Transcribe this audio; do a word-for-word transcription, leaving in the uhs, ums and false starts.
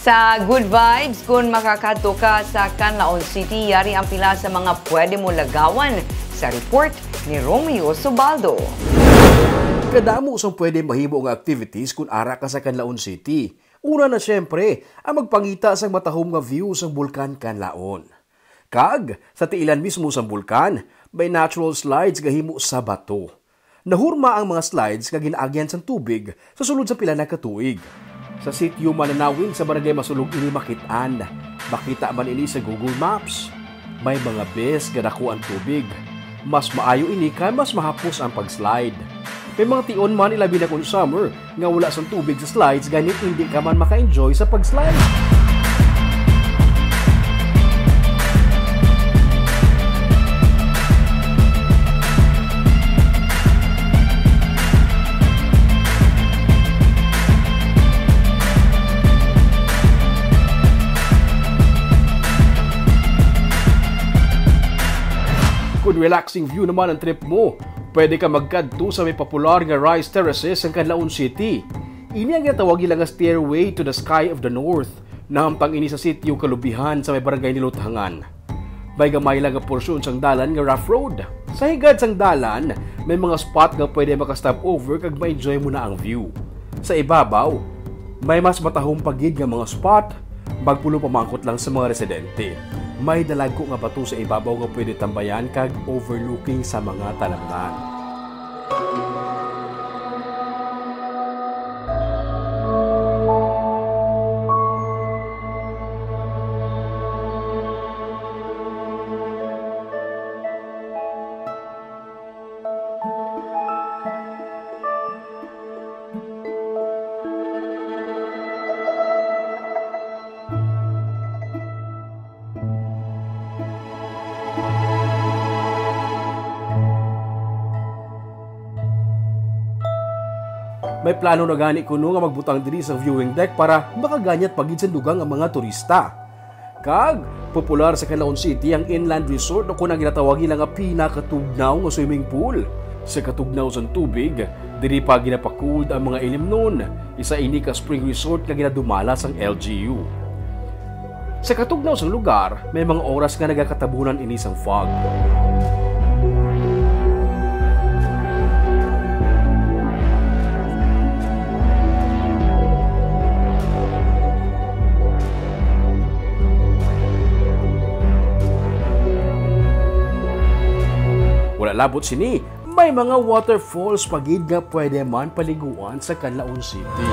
Sa Good Vibes, kung makakadto ka sa Canlaon City, yari ang pila sa mga pwede mo lagawan sa report ni Romeo Subaldo. Kadamo sang pwede mahimo nga activities kung ara ka sa Canlaon City. Una na, siyempre, ang magpangita sang matahom nga view sang Bulkan Canlaon. Kag sa tiilan mismo sang bulkan, may natural slides nga himo sa bato. Nahurma ang mga slides nga gin-agyan sang tubig sa sulod sa pila na ka tuig. Sa sitio Mananawin sa Barangay Masulog ini makit-an. Makita man ini sa Google Maps. May mga bes nga dako ang tubig. Mas maayo ini kay mas mahapos ang pag-slide. May mga tion man, ilabi na kung summer, nga wala sang tubig sa slides, gani hindi ka man maka-enjoy sa pag-slide. Kung relaxing view naman ang trip mo, pwede ka magkadto sa may popular nga rice terraces sang Canlaon City. Ini ang ginatawag nila nga Stairway to the Sky of the North. Nahamtang ini sa sitio Kalubihan sa may barangay Niluthangan. May gamay lang nga porsyon sang dalan nga rough road. Sa higad sang dalan, may mga spot nga pwede maka-stop over kag ma-enjoy mo na ang view. Sa ibabaw, may mas matahom pa gid nga mga spot. Magpulo pa maangkot lang sa mga residente. May dalagko nga bato sa ibabaw nga pwede tambayan kag overlooking sa mga talamnan. May plano na gani kuno nga magbutang diri sa viewing deck para makaganyat pa gid sa dugang ang mga turista. Kag popular sa Canlaon City ang Inland Resort, o kon ang ginatawag nila nga pinakatugnaw nga swimming pool. Sa katugnaw sang tubig, diri pa ginapakulod ang mga ilimnon. Isa ini ka spring resort nga ginadumala sang L G U. Sa katugnaw sang lugar, may mga oras nga nagakatabunan ini sang fog. Wala labot sini, may mga waterfalls pa gid nga pwede man paliguan sa Canlaon City.